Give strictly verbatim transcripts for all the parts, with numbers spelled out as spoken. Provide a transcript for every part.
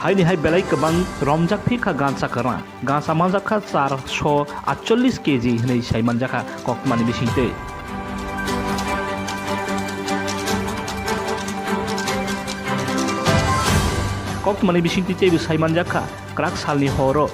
Haini hai belai kwbang romjak phi kha gansa kwrwng. Gansa manjak kha charso atchollis K G hwnwi sai manjak kha koktwmani bisingtwi. Koktwmani bisingtwi teibo sai manjak kha, kwrak salni horo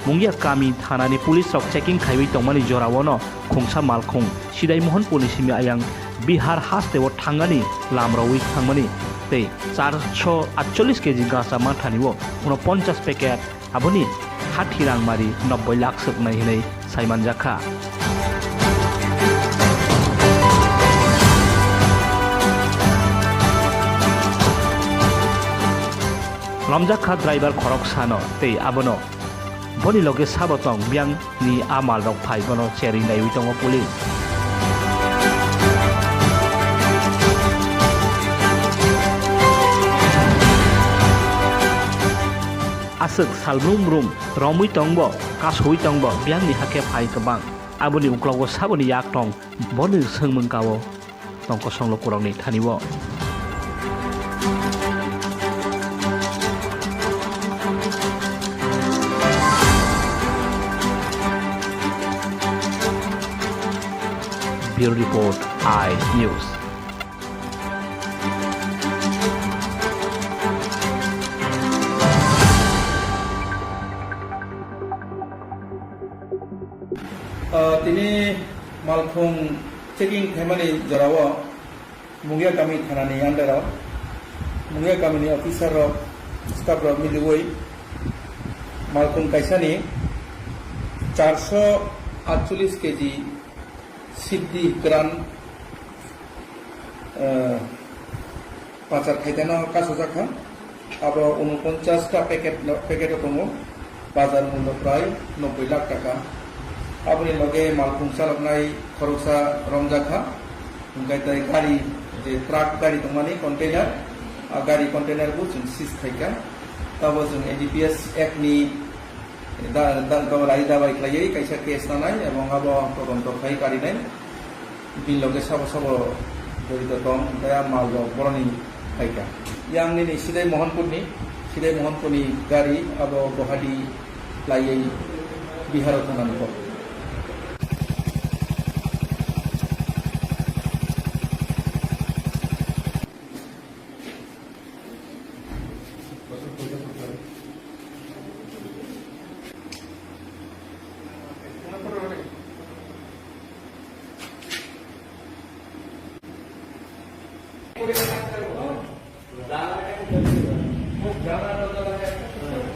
Mungia kami thanani police rok checking khaiwi tongmani jorao no khungsa malkhung Sidai Mohanpurni simi ayang Bihar hasteo thangani lamrawi thangmani tei charso atchollis K G gansa manthani o unoponchas packet, aboni hathi rangmari nobboi lakh swknai hwnwi sai manjak kha. Romjak kha driver khoroksano tei abono boni loge sabo tong biyangni a malrok phai bono cherwi naiwi tongo police. Aswk sal brum brum romwi tongbo, kasui tongbo, biyangni hakhe phai kwbang. Aboni uklogo saboni yak tong, boni swngmung kao tong kosong lokorokni thani o. Bureau Report, I News. Ah, tini malkhung checking khaimani jorao Mungia kami thanani under o Mungia kamini officer rok, staff rok miliwi malkhung kaisani charso atchollis K G siddi kwran, eh, pachar khaitano kasujak kha. Abo unoponchas ta packet no, packet o tongo. Bazar mullo prai nobboi lakh taka. Aboni loge malkhung chaloknai khoroksa romjak kha. Hingkai tai gari, je truck gari tongmani container, a gari container bo chwng seize khaikha. Tabo chwng N D P S Act ni da, da, da, rai dabai khlaiwi kaisa case nanai ebong abo todonto khai karinai. Bini loge sabo sabo jorito tong, hingkai a mal rok boroni phaikha. Yang nini Sidai Mohanpurni, Sidai Mohanpurni gari abo Guwahati laiwi Biharo thangnani kok.